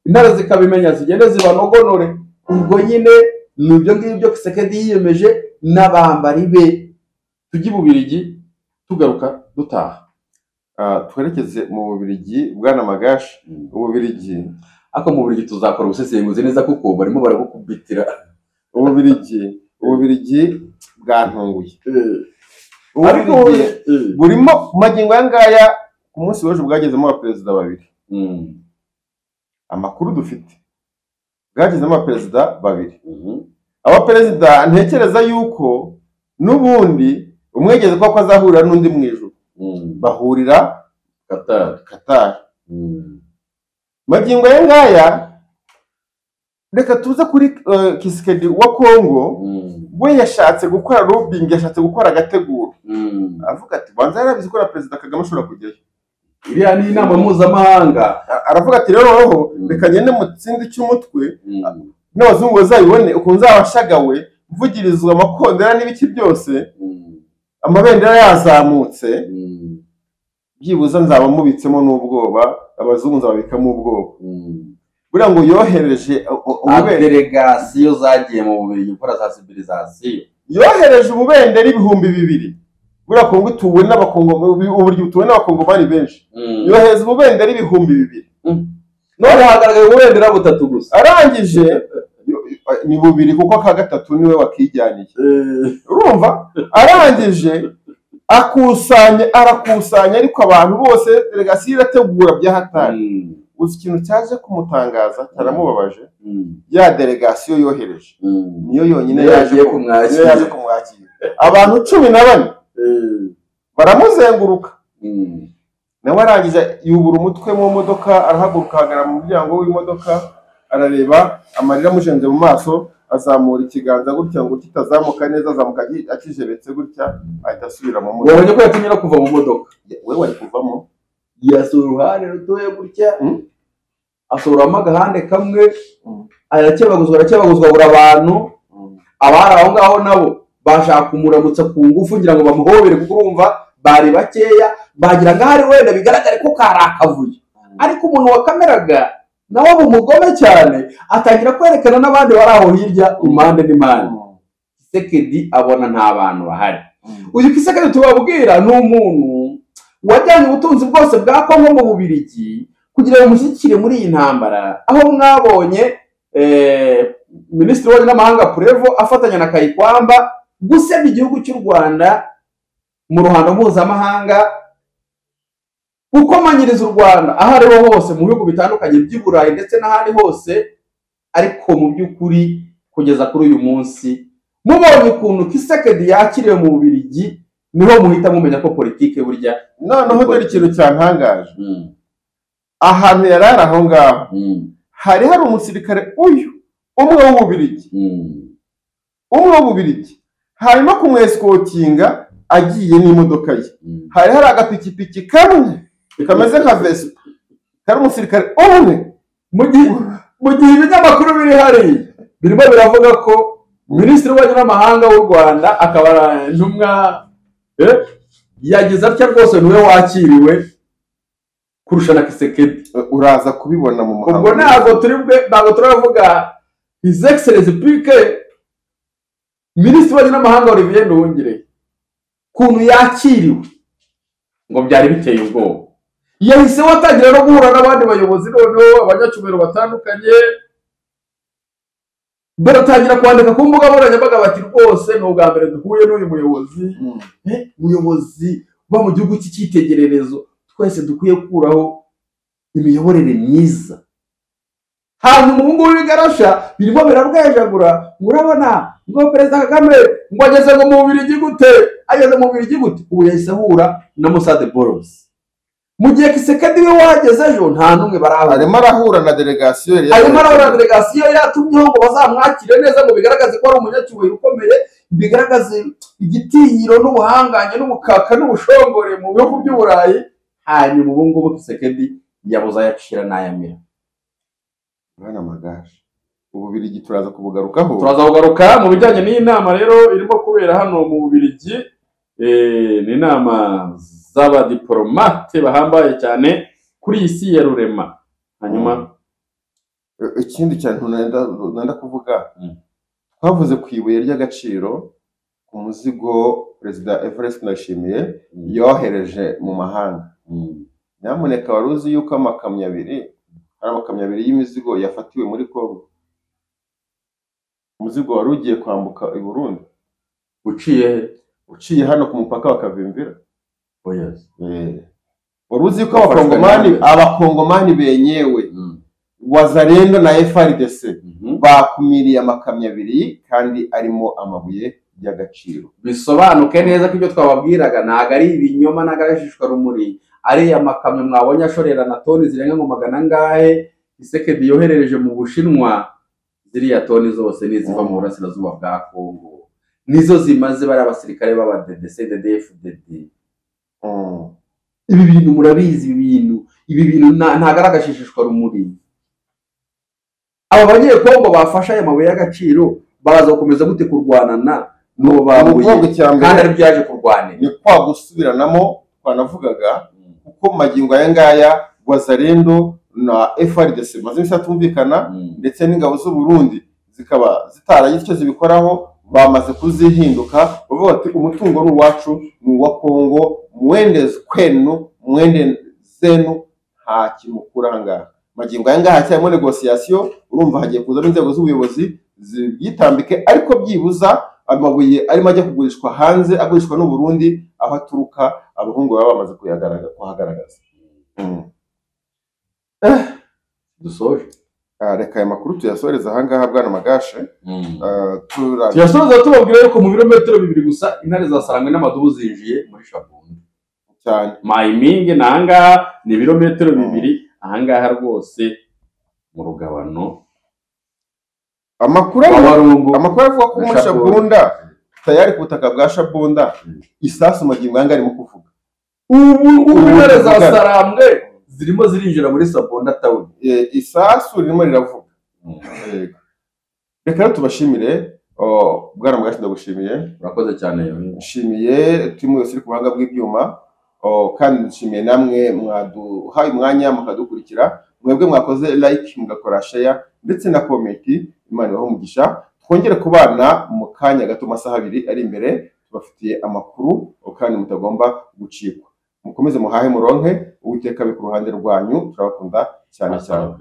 intare zikabimenya zigende zibanogonore. Ubwo nyine ni ibyo ngibyo Kisekedi yiyemeje n'abambari be. Tujye i Bubirigi, tugaruka dutaha. Twerekeze mu Bubiligi, bwana Magashi. Ububiligi. Ariko mu Bubiligi tuzakora ubusesenguzi neza kuko barimo baragukubitira. Ububiligi bwantunguye. Ariko Ububiligi burimo magingo aya ngaya, ku munsi w'ejo bwagezemo abaperezida babiri. Amakuru dufite, bwagezemo abaperezida babiri, abaperezida ntekereza yuko n'ubundi umwe yigeze kuba ko azahurira n'undi mu ijuru, bahurira Qatar. Qatar. Magingo aya ngaya, reka tuze kuri Kisekedi wa Kongo. We yashatse gukora lobbying, yashatse gukora agateguro, avuga ati banza yarabizi ko na Perezida Kagame ashobora kujyayo. Iriya ni inama mpuzamahanga. Aravuga ati rero noneho reka ngende mutsinde cy'umutwe, n'abazungu bazabibone ukuntu nzabashagawe, mvugirizwa amakondera n'ibiki byose, amabendera yazamutse, byibuze nzaba mubitsemo n'ubwoba, abazungu nzababikamo ubwoba. Buriya ngo yohereje ububendera, Delegasiyo zagiye mu Bubiligi gukora sensibilisation. Yohereje ububendera 2000. Buriya Kongo ituwe n'abakongo, uburyo butuwe n'abakongomani benshi, yohereza ububendera 2000. None hagaragaye ububendera butatu gusa. Arangije ni bubiri kuko aka gatatu niwe wakijyaniye, urumva. Arangije akusanya, arakusanya, ariko abantu bose, delegasiyo irategura bya hatari. Uzi ikintu cyaje kumutangaza cyaramubabaje? Ya delegasiyo yohereje niyo yonyine Niyo yaje yagiye niyo kumwakira. yaje kumwakira. Abantu 14 baramuzenguruka, nawe arangije yubura umutwe mu modoka, arahaguruka, ahagarara mu muryango w'imodoka, arareba, amarira amujenze mu maso, azamura ikiganza gutya ngo kitazamuka neza, azamuka akijebetse gutya, ahita asubira mu modoka. Wabonye ko yatinye no kuva mu modoka? We wari kuvamo. Yasohora uruhande rutoya gutya, asohoramo agahande kamwe, arakebaguzwa, arakebaguzwa, abura abantu. Abari aho ngaho nabo bashaka kumuramutsa ku ngufu ngira ngo bamuhobere, kuko urumva bari bakeya, bagira ngo ahari wenda bigaragare ko kari akavuyo. Ariko umuntu wakameraga nawe aba umugome cyane, atangira kwerekana n'abandi bari aho hirya impande n'impande. Kisekedi abona nta bantu bahari. Uyu Kisekedi tubabwira ni umuntu wajyanye ubutunzi bwose bwa Kongo mu Bubiligi kugira ngo mushyigikire muri iyi ntambara, aho mwabonye Minisitiri w'Ububanyi n'Amahanga Prévot afatanya na Kayikwamba gusebya igihugu cy'u Rwanda mu ruhando mpuzamahanga, gukomanyiriza u Rwanda aho ariho hose mu bihugu bitandukanye by'i Burayi ndetse n'ahandi hose. Ariko mu by'ukuri kugeza kuri uyu munsi, mubonye ukuntu Kisekedi yakiriwe mu Bubiligi, niho muhita mumenya ko politike burya. Noneho dore ikintu cyantangaje: ahantu yari ari aho ngaho hari hari umusirikare uyu umwe w'Ububirigi, umwe w'Ububirigi, hanyuma kumwesikotinga agiye n'imodoka ye, hari hari agapikipiki kamwe kameze nka Vespa, kari umusirikare umwe. Mu gihe ibinyamakuru biri hariya birimo biravuga ko Minisitiri w'Ububanyi n'Amahanga w'u Rwanda akaba intumwa yagize atya rwose niwe wakiriwe kurusha na Kisekedi. Uraza kubibona mu muhango. Ubwo ntabwo turi ntabwo turavuga His Excellency PK, Minisitiri w'Ububanyi n'Amahanga Olivier Nduhungirehe, ukuntu yakiriwe ngo byari biteye ubwoba. Yahise watangira no guhura n'abandi bayobozi, noneho abanyacyubahiro batandukanye baratangira kwandika ku mbuga nkoranyambaga bati rwose ni ubwa mbere duhuye n'uyu muyobozi, umuyobozi uba mu gihugu cy'icyitegererezo twese dukwiye gukuraho imiyoborere myiza. Hanyuma ubu ngubu ibigarasha birimo birabwejagura ngo urabona ngo Perezida Kagame ngo ageze ngo mu Bubiligi gute, ageze mu Bubiligi gute? Ubu yahise ahura na Massad Boulos. Mu gihe Kisekedi we wageze ejo nta n'umwe barahura. Arimo arahura na delegasiyo, arimo arahura na delegasiyo yatumyeho ngo bazamwakire neza, ngo bigaragaze ko ari umunyacyubahiro ukomeye, bigaragaze igitinyiro n'ubuhangange n'ubukaka n'ubushongore mu bihugu by'Uburayi. Hanyuma ubu ngubu Kisekedi yabuze ayacira n'ayamira. Bwana Magashi, Ububirigi turaza kubugarukaho. Turaza kugaruka mu bijyanye n'iyi nama rero irimo kubera hano mu Bubirigi. Ni inama z'abadiplomate bahambaye cyane kuri iyi si ya rurema. Hanyuma ikindi cyane nenda kuvuga, twavuze ku ibuye ry'agaciro, ku muzigo Perezida Evariste Ndayishimiye yohereje mu mahanga. Nyamuneka wari uzi yuko amakamyo abiri, hari amakamyo abiri y'imizigo yafatiwe muri Kongo? Umuzigo wari ugiye kwambuka i Burundi uciye hano ku mupaka wa Kavimvira. Wari uzi ko abakongomani benyewe Wazalendo na FARDC bakumiriye amakamyo abiri kandi arimo amabuye y'agaciro. Bisobanuke neza ko ibyo twababwiraga ntago ari ibinyoma n'agarashishwa rumuri. Ari amakamyo mwabonye ashorera na toni zirenga ngo magana angahe Kisekedi yoherereje mu Bushinwa, ziriya toni zose niziva mu burasirazuba bwa Kongo nizo zimaze bari abasirikare b'aba DDC DDFDD. Ibi bintu murabizi, ibi bintu ntagaragashishishwa rumuri. Aba banyekongo bafasha aya mabuye y'agaciro baraza gukomeza gute kurwanana n'uwo babuye kandi ari byaje kurwanira? Ni kwa gusubiranamo twanavugaga, kuko magingo aya ngaya Wazalendo na FARDC maze imisi atumvikana, ndetse n'ingabo z'u Burundi zikaba zitaragize icyo zibikoraho, bamaze kuzihinduka bavuga bati umutungo ni uwacu, ni uwa Kongo, mwende kwenu mwende zenu, nta kimukura ahangaha. Magingo aya ngaha cyarimo negociation, urumva hagiye kuzamo inzego z'ubuyobozi zibyitambike, ariko byibuza amabuye arimo ajya kugurishwa hanze, agurishwa n'u Burundi aho aturuka, abahungu baba bamaze kuhagaragaza. Dusoje. Reka aya makuru tuyasoreza ahangaha Bwana Magashe. Tuyasoreza tubabwira yuko mu birometero 2 gusa intare za Sarangwe n'amadubu zinjiye muri Shabunda cyane. Mayimingi ni ahangaha, ni ibirometero 2 ahangaha rwose mu rugabano. Amakuru avuga ko muri Shabunda tayari ku butaka bwa Shabunda isasu magingo aya arimo kuvuga. Ubu intare za Sarangwe zirimo zirinjira muri Sabunda town. Isasu ririmo riravuga. Reka tubashimire, Bwana Magashi ndagushimiye. Urakoze cyane. Nshimiye timu yose iri ku buhanga bw'ibyuma, kandi nshimiye namwe mwaduhaye umwanya mukadukurikira, mwebwe mwakoze like mugakora share ndetse na comment. Imana ibahe umugisha. Twongere kubana mu kanya gato, amasaha 2 ari imbere, tubafitiye amakuru kandi mutagomba gucikwa. Mukomeze muhahe muronke, Uwiteka abe ku ruhande rwanyu, turabakunda cyane cyane.